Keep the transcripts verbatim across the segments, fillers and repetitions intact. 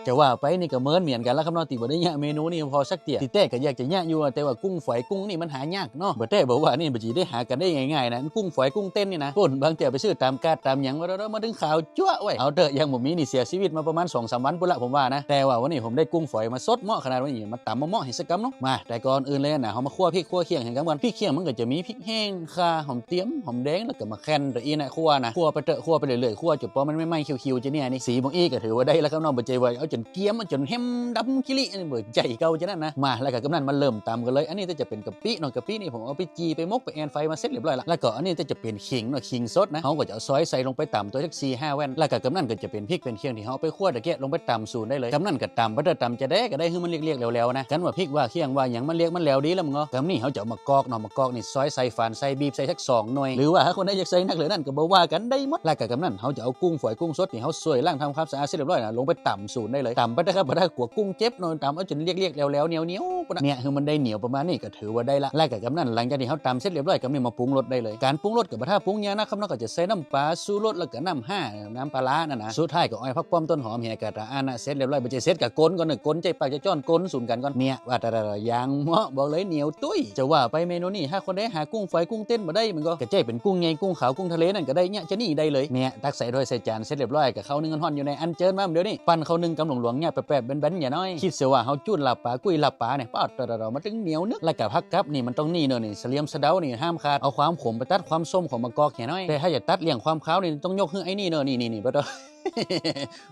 จะว่าไปนี่ก็เมินเหมือนกั๋นละครับเนาะ ตี้บ่ได้เยียะเมนูนี้ผ่อสักเตื้อ ตี้แต๊ก็อยากจะเยียะอยู่ แต่ว่ากุ้งฝอยกุ้งนี่มันหายากเนาะ บ่แต๊บ่ว่านี่บ่จีได้หากั๋นได้ง่ายๆ นะ กุ้งฝอยกุ้งเต้นนี่นะ คนบางเตื้อไปซื้อต๋ามกาดต๋ามหยัง ว่าเด้อ มาตึงขาวจั๊วะเว้ย เอาเต๊อะ ยังบ่มีนี่เสียชีวิตมาประมาณสองสามวันปู้นละ ผมว่านะ แต่ว่าวันนี้ผมได้กุ้งฝอยมาสดเหมาะขนาด วันนี้มาต๋ำมาเหมาะหื้อสักกำเนาะ มา แต่ก่อนอื่นเลยนะ เฮามาคั่วพริกคั่วเคี่ยงหื้อกำก่อน พริกเคี่ยงมันก็จะมีพริกแห้ง ข่า หอมเตียม หอมแดง แล้วก็มะแขน ตะอี้นะ คั่วนะ คั่วไปเต๊อะ คั่วไปเรื่อยๆ คั่วจ๋นปอมันไหม้ๆ เขียวๆ จะเนี่ยนี่ สีบ่อี้ก็ถือว่าได้ละครับเนาะ บ่ใจ้ว่าเอาจ๋นเกรียม เอาจ๋นแห้มดำขี้ริ้ อันนี้บ่ใจ้เก่าจะนั้นนะ มา แล้วก็กำนั้นมาเริ่มต๋ำกั๋นเลย อันนี้ก็จะเป๋นกะปิเนาะ กะปินี่ผมเอาไปจี่ไปหมกไปแอ่นไฟมาเสร็จเรียบร้อยละ แล้วก็อันนี้ก็จะเป๋นขิงเนาะ ขิงสดนะ เฮาก็จะเอาซอยใส่ลงไปต๋ำตั๋วจักสี่ห้าแว่น แล้วก็กำนั้นก็จะเป๋นพริกเป๋นเคี่ยงตี้เฮาเอาไปคั่วตะเกียะลงไปต๋ำสูนได้เลย กำนั้นก็ต๋ำไปเต๊อะ ต๋ำจะแดกก็ได้หื้อมันเรียกๆ แหลวๆ นะ คันว่าพริกว่าเคี่ยงว่าหยังมันเรียกมันแหลวดีแล้วมึงเนาะ กำนี้เฮาจะเอามะกอกเนาะ มะกอกนี่ซอยใส่ฝานใส่บีบใส่สักสองหน่วย หรือว่าถ้าคนใดอยากใส่นักเหลือนั้นก็บ่ว่ากั๋น ได้หมด แล้วก็กำนั้นเฮาจะเอากุ้งฝอยกุ้งสดตี้เฮาส่วยล้างทำความสะอาดเสร็จเรียบร้อยนะ ลงไปต๋ำสูนได้เลย ต๋ำไปเต๊อะครับ บ่ได้กั๋วกุ้งเจ็บเนาะ ต๋ำเอาจ๋นเรียกๆ แหลวๆ เหนียวๆ ปู้นนะ เนี่ยหื้อมันได้เหนียวประมาณนี้ก็ถือว่าได้ละ แล้วก็กำนั้นหลังจากตี้เฮาต๋ำเสร็จเรียบร้อย กำนี้มาปรุงรสได้เลย ก๋านปรุงรสก็บ่ต้องปรุงเยียะนะครับเนาะ ก็จะใส่น้ำปลา ชูรส แล้วก็น้ำห้า น้ำปลาร้านั่นนะ สุดท้ายก็อ้อย ผักป้อม ต้นหอม เหีย กาตะอันนะ เสร็จเรียบร้อย บ่ใจ้เสร็จก็ก๋นก่อนเนาะ ก๋นใจ้ปากจาจ้อน ก๋นสูนกั๋นก่อน เนี่ย ว่าแต่ละอย่างเหมาะ บอกเลยเหนียวตุ้ย จะว่าไปเมนูนี้ ถ้าคนใดหากุ้งฝอยกุ้งเต้นบ่ได้ มันก็ ก็ใจ้เป๋นกุ้งใหญ่ กุ้งขาว กุ้งทะเลนั่นก็ได้ เยียะจะนี่ได้เลย เนี่ย ตักใส่ถ้วยใส่จานเสร็จเรียบร้อย ก็ข้าวนึ่งฮ้อนๆ อยู่ในอันเจิญมาเดี๋ยวนี้ ปั้นข้าวนึ่งก๋ำหลวงๆ เนี่ย แปบๆ แบนๆ เหียน้อย กึ๊ดเสียว่าเฮาจู๊ดลาบป๋า กุ้ยลาบป๋าเนี่ย ป๊าด เดี๋ยวๆ มาตึงเหนียวนึก แล้วก็ผักกั๊บนี่มันต้องนี่เนาะ นี่ เสลียมสะเดานี่ห้ามขาด เอาความขมไปตัดความส้มของมะกอกเหียน้อย แต่ถ้าจะตัดเลี่ยงความคาวนี่ต้องยกหื้อไอ้นี่เนาะ นี่ๆๆ บ่ต้อง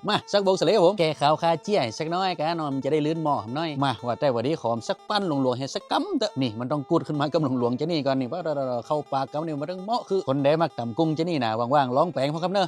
มา สักบงสะเลผม แก้คาวคาเจี้ยสักน้อยกะเนาะ มันจะได้ลื่นหม้อหน่อย มา ว่าแต่ว่าดีขอสักปั้นหลวงๆ หื้อสักกำเต๊อะ นี่ มันต้องกูดขึ้นมากำหลวงๆ จะนี่ก่อนนี่ ว่าเดี๋ยวๆ เข้าปากกำนี่มันต้องเหมาะ คือคนใดมักต๋ำกุ้งจะนี่นะ ว่างๆ ลองแป๋งพ่องครับเนาะ